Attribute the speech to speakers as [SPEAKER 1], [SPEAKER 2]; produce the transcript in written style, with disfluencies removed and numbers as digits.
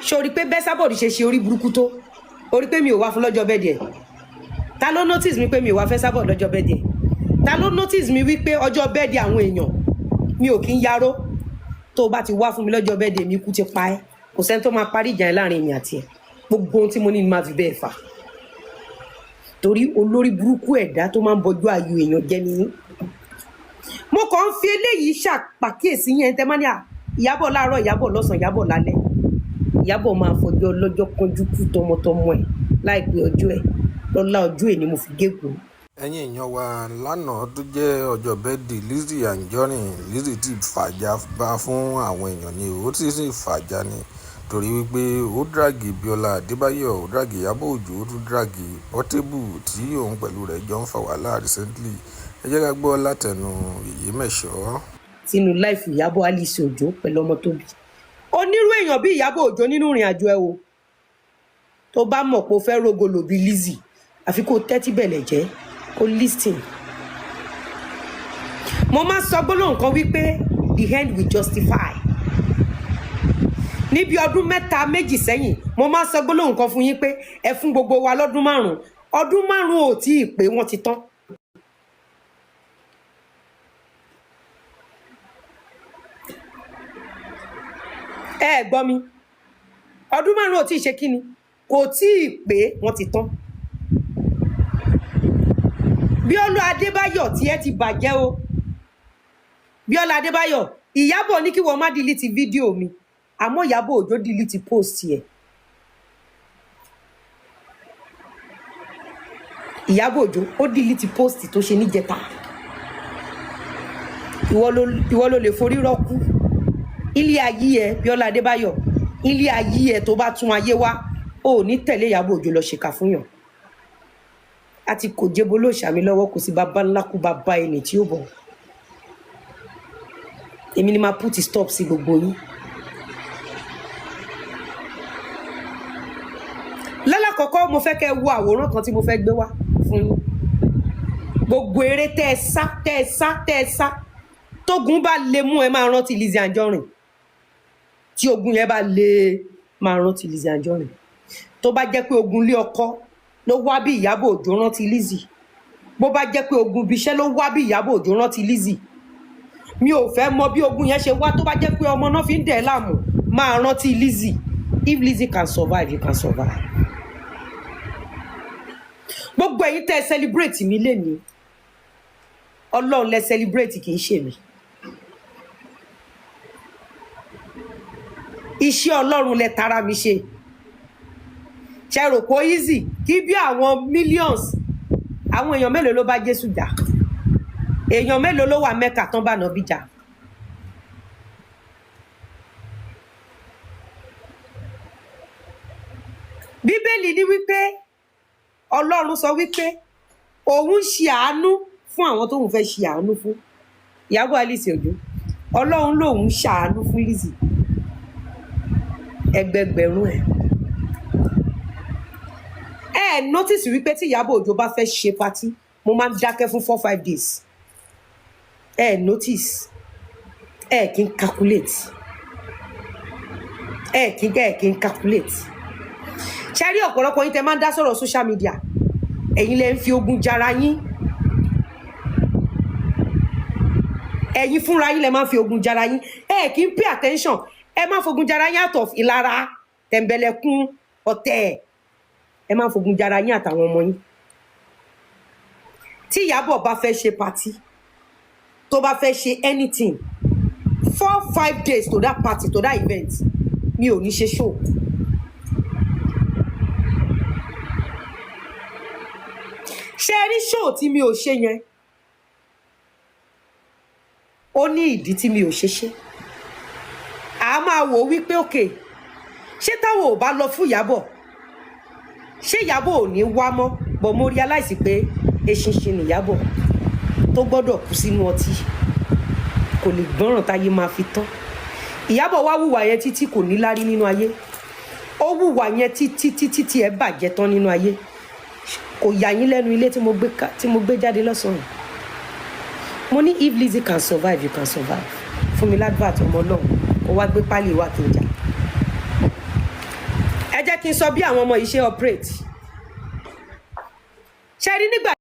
[SPEAKER 1] Ṣé o rí pé bẹ́sàbọ̀dù ṣe ṣe orí burúkú tó? O rí pé mi ò wá fún lọ́jọ́ birthday ẹ̀? Ta ló notice mi pé mi ò wá fẹ́ sábọ̀ lọ́jọ́ birthday ẹ̀? Ta ló notice mi wípé ọjọ́ birthday àwọn èèyàn mi ò kí ń yaró? Tó o bá ti wá fún mi lọ́jọ́ birthday mi, ikú ti pa ẹ́. Kò sẹ́ni tó máa parí ìjà yẹn láàrin èmi àti ẹ̀. Gbogbo ohun tí mo ní ni máa fi bẹ́ẹ̀ fà, torí olórí burúkú ẹ̀dá tó máa ń bọjú ayò èèyàn jẹ́ nìyí. Mo kàn ń fi eléyìí ṣàpàkíyèsí yẹn. Tẹ́ máa ní à Ìyábọ̀ láàárọ̀, Ìyábọ̀ lọ́sàn-án, Ìyábọ̀ lálẹ́, Ìyábọ̀ máa fọjọ́ lọ́jọ́ kanjú kú tọmọtọmọ ẹ̀ láìpẹ́ ọjọ́ ẹ̀ lọ́lá. Ọjọ́ ẹ̀ ni mo fi gégùn.
[SPEAKER 2] Ẹ̀yin èèyàn wa, lánàá tó jẹ́ ọjọ́ birthday Lizzy Anjorin, Lizzy ti fàjà bá fún àwọn èèyàn ni. Ó sì sì fàjà ni torí wípé ó drag Bíọ́lá Adébáyọ̀, ó drag Ìyábọ̀ Òjó, ó tún drag Portable tí òun pẹ̀lú rẹ̀ jọ ń fa wàhálà recently. Ẹ jẹ́ ká gbọ́ látẹnu Yèyé Mẹ̀ṣọ́.
[SPEAKER 1] Sínú life Ìyábọ̀ Alice Òjó pẹ̀lú ọmọ tó bí onírú èèyàn bí Ìyábọ̀ Òjó nínú ìrìn àjò ẹ o, tó bá mọ̀ pé o fẹ́ rógo lò bí Lizzy, àfi kó tẹ́tí bẹ̀lẹ̀ jẹ́ kó listen. Mo máa ń sọ gbólóhùn kan wípé the end will justify. Níbi ọdún 3 2 sẹ́yìn, mo máa ń sọ gbólóhùn kan fún yín pé ẹ fún gbogbo wa lọ́dún 5. Ọdún 5 ò tí ì pé, wọ́n ti tán. Ẹ gbọ́ mi, ọdún 5 ò tí ì ṣe kíni, kò tí ì pé, wọ́n ti tán. Bíọ́lá Adébáyọ̀, tí ẹ ti bàjẹ́ o. Bíọ́lá Adébáyọ̀, Ìyábọ̀ ní kí wọ́n má delete fídíò mi, àmọ́ Ìyábọ̀ Òjó delete post ẹ̀. Ìyábọ̀ Òjó ó delete post tó ṣe níjẹta. Ìwọ ló lè forí rọ́kú ilé ayé ẹ. Bíọ́lá Adébáyọ̀, ilé ayé ẹ, tó bá tún ayé wá, ò ní tẹ̀lé Ìyábọ̀ Òjó lọ ṣèkà fún yàn. Àti kò jẹ́bó ló ṣàmì lọ́wọ́, kò sí bàbá ńlá kú bàbá ẹni tí ó bọ̀. Èmi ni máa put stop sí gbogbo yín. Lálàkọ́kọ́, mo fẹ́ kẹ́ ẹ wo àwòrán kan tí mo fẹ́ gbé wá fún yín. Gbogbo eré tẹ́ ẹ sá, tẹ́ ẹ sá, tẹ́ ẹ sá, tógun bá lè mú ẹ, máa rántí Lizzy Anjorin. Tí ogun yẹn bá lè, máa rántí Lizzy Anjorin. Tó bá jẹ́ pé ogun lé ọkọ ló wá bí Ìyábọ̀ Òjó, rántí Lizzy. Bó bá jẹ́ pé ogun ibiṣẹ́ ló wá bí Ìyábọ̀ Òjó, rántí Lizzy. Mi ò fẹ́ mọ bí ogun yẹn ṣe wá. Tó bá jẹ́ pé ọmọ náà fi ń dẹ̀ ẹ́ láàmú, máa rántí Lizzy. If Lizzy can survive, you can survive. Gbogbo ẹ̀yin tẹ́ ẹ celebrate mi lénìí, Ọlọ́run lẹ celebrate, kì í ṣe mi. Iṣẹ́ Ọlọ́run lẹ tara mi ṣe. Ṣe rò pé ó easy kí bí àwọn millions àwọn èèyàn mélòó ló bá Jésù jà? Èèyàn mélòó ló wà Mẹ́kà tán bá Nàbí jà? Bíbélì ní wípé Ọlọ́run sọ wípé òun ń ṣe àánú fún àwọn tóun fẹ́ ṣe àánú fún. Ìyábọ̀ Alice Òjó, Ọlọ́run lòun ń ṣàánú fún Lizzy ẹgbẹgbẹ̀rún ẹ̀. Ẹ notice wípé tí Ìyábọ̀ Òjó bá fẹ́ ṣe party, mo máa ń dákẹ́ fún 4-5 days. Ẹ notice, ẹ kì í calculate, ẹ kì í calculate. Ṣe rí ọ̀pọ̀lọpọ̀ yín tẹ máa ń dá sọ̀rọ̀ social media, ẹ̀yin lẹ ń fi ogun jara yín. Ẹ̀yin fúnra yín lẹ máa ń fi ogun jara yín. Ẹ kì í pay attention. Ẹ máa fogun jara yín out of ìlara, tẹ̀m̀bẹ̀lẹ̀kun, ọ̀tẹ̀. Ẹ máa fogun jara yín àtàwọn ọmọ yín. Tí Ìyábọ̀ bá fẹ́ ṣe party, tó bá fẹ́ ṣe anything, 4-5 days to that party, to that event, mi ò ní ṣe show. Ṣe rí show tí mi ò ṣe yẹn, ó ní ìdí tí mi ò ṣe ṣe. À máa wò ó wípé òkè, ṣé táwọn ò bá lọ fún Ìyábọ̀, ṣé Ìyábọ̀ ò ní wá mọ́? But mo realize pé eṣinṣin nìyábọ̀ tó gbọ́dọ̀ kú sínú ọtí, kò lè gbọ́ràn táyé máa fi tán. Ìyábọ̀ wá wùwà yẹn títí, kò ní lárí nínú ayé. Ó wùwà yẹn títí títí tí ẹ bàjẹ́ tán nínú ayé. Kò yà yín lẹ́nu ilé tí mo gbé jáde lọ́sàn-án. Mo ní if Lizzy can survive, you can survive. Fún mi l'advert, ọmọ náà ó wá gbé pálí wá kí n jà. Ẹ jẹ́ kí n sọ bí àwọn ọmọ yìí ṣe operate. Ṣe rí nígbà